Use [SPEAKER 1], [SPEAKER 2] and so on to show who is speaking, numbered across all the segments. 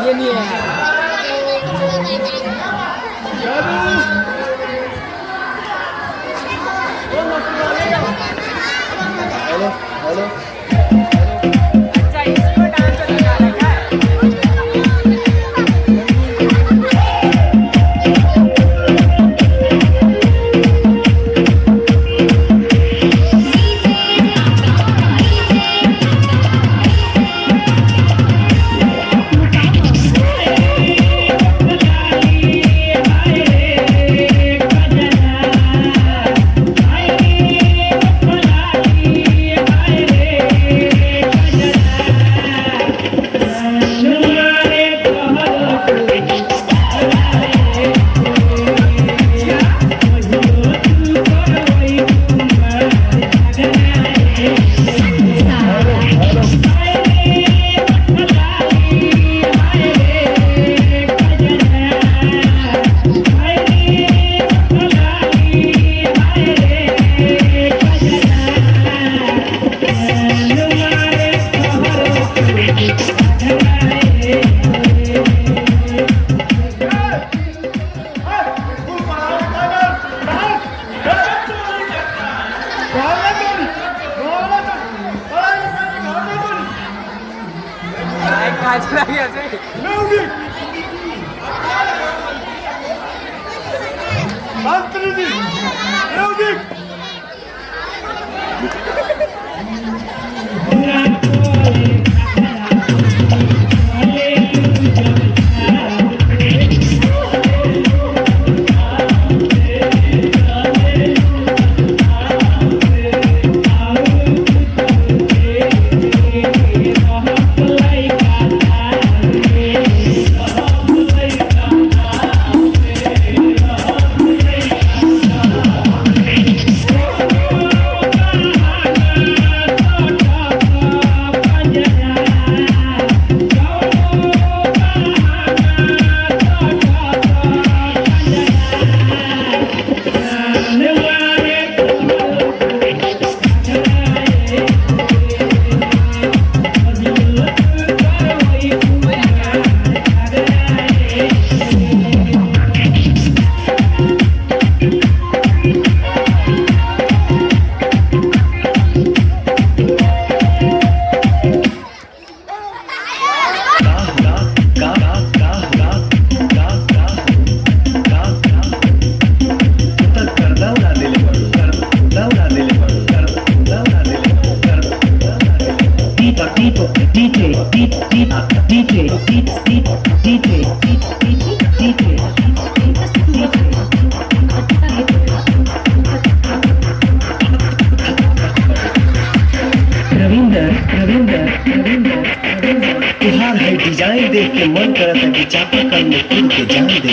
[SPEAKER 1] ये नहीं है।
[SPEAKER 2] Hello hello.
[SPEAKER 1] अच्छा, इसी में डांस लगा रखा है। কাজ লাগে আছে।
[SPEAKER 3] DJ D D DJ D D DJ. Ravinder Ravinder Ravinder Ravinder.
[SPEAKER 2] तुहार है डिजाइन देख के मन करता कि चापाकल में कूद के जान दे दी।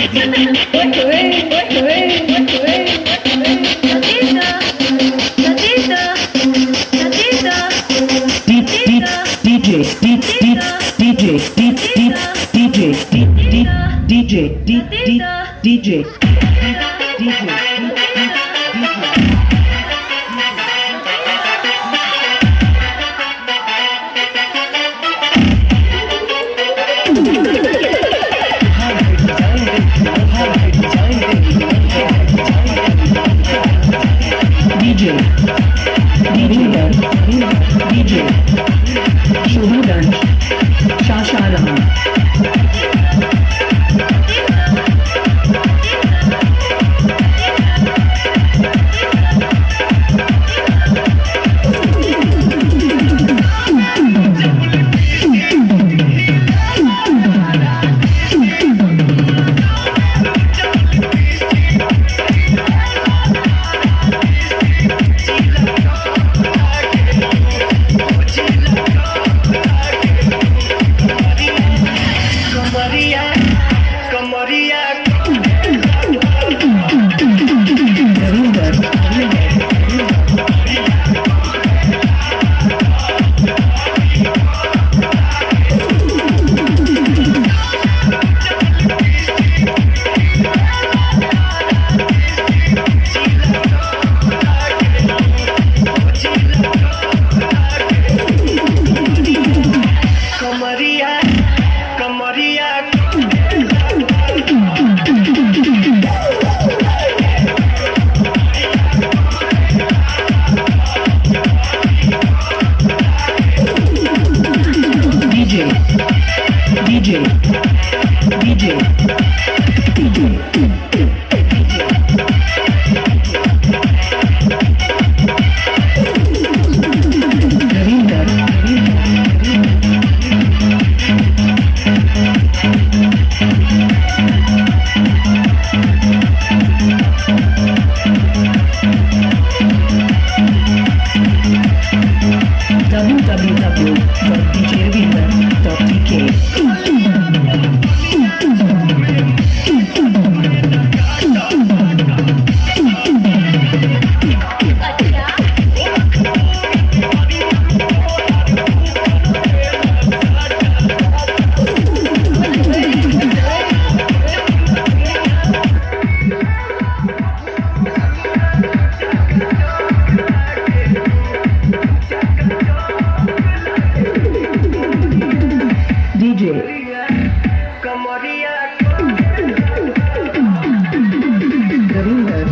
[SPEAKER 3] D D DJ D D DJ D D DJ D D DJ D D DJ DJ DJ.
[SPEAKER 2] तुहार है डिजाइन देख तुहार है डिजाइन देख
[SPEAKER 3] DJ Ravinder DJ Shobhaganj Sasaram.
[SPEAKER 2] कमरिया कमरिया
[SPEAKER 3] DJ DJ DJ Ravinder www.djravinder.dk DJ
[SPEAKER 2] कमरिया
[SPEAKER 3] Ravinder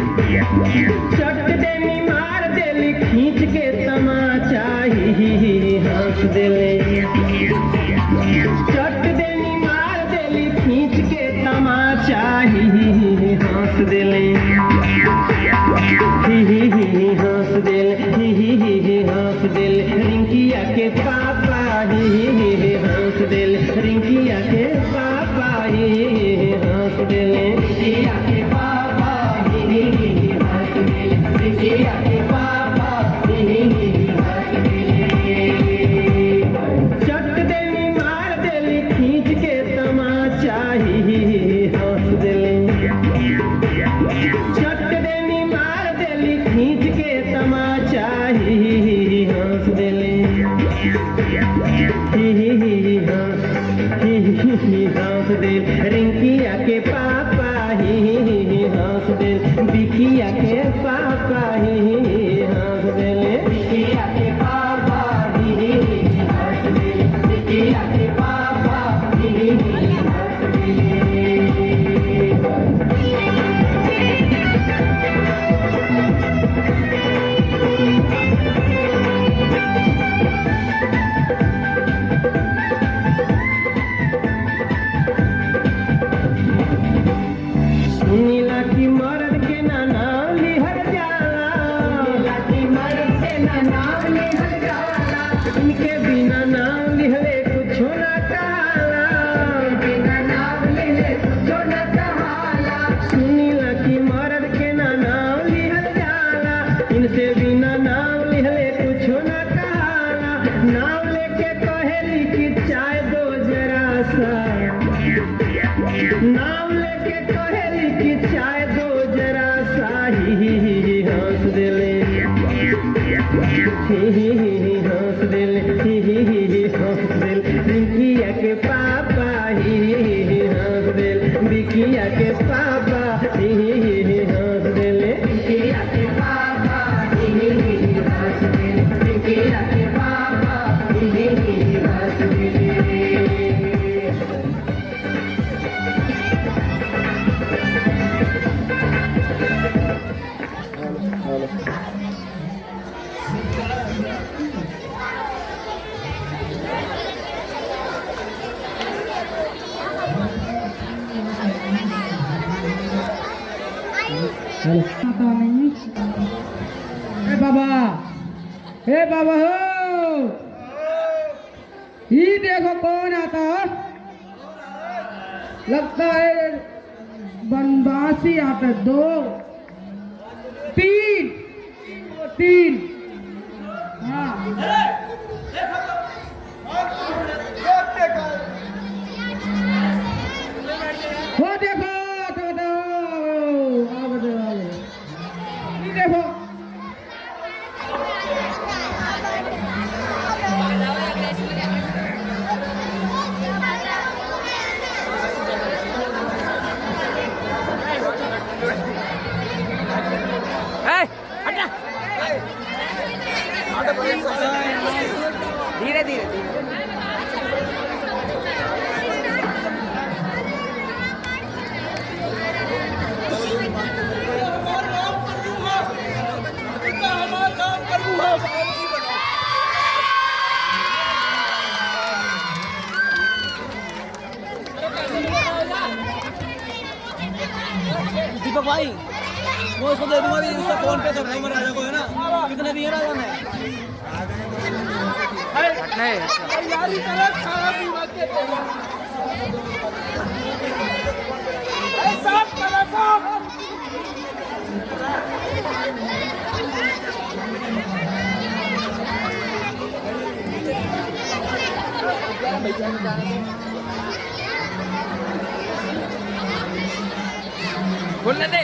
[SPEAKER 4] चट देनी मार देली खींच के तमाचा ही ही ही हंस देले। चट देनी मार देली खींच के तमाचा ही ही ही हंस देले। ही ही ही हंस देले ही ही ही हंस देले रिंकिया के पापा ही ही ही हंस देले रिंकिया के पापा ही ही हंस देले रिंकिया के पापा ही ही हंस देले रिंकिया के पापा ही ही हंस देले। चट देनी मार देली खींच के तमाचा ही ही हंस देले। चट देनी मार देली खींच के तमाचा ही ही हंस देले। ही ही ही हंस ही ही हंस देल रिंकिया के पापा ही ही हंस देल बिकिया के पापा ही हंस देले बिकिया के पापा ही हंस देल बिकिया के पापा ही हंस देले। सुनीला की मर्द के नाना से बिना नाम लिहले कुछो ना कहाला, नाम लेके कहेली कि चाय दो जरा सा, नाम लेके कहेली कि चाय दो जरा सा, ही ही ही ही हंस देले, ही ही ही ही हंस देले, ही ही ही ही हंस देले, रिंकिया के पापा ही ही ही ही हंस देले, बिकिया के पापा ही ही ही ही हंस देले, रिंकिया के पापा ही ही ही ही हंस देले, रिंकिया के पापा ही ही ही ही हंस देले।
[SPEAKER 5] आता नहीं। ए बाबा, ए बाबा हो, ये देखो कौन आता है। लगता है बनवासी आता है। 2 3 3, हाँ वो देखो तो बताओ, आओ बताओ, आओ। ये देखो
[SPEAKER 1] ए, हट जा। धीरे धीरे धीरे।
[SPEAKER 6] दीपक भाई वो उसको दे दूंगा अभी, उसका फोन पे कर रहा हूँ मैं राजा को, है ना? कितने दिए राजा ने?
[SPEAKER 1] नहीं खोलने दे।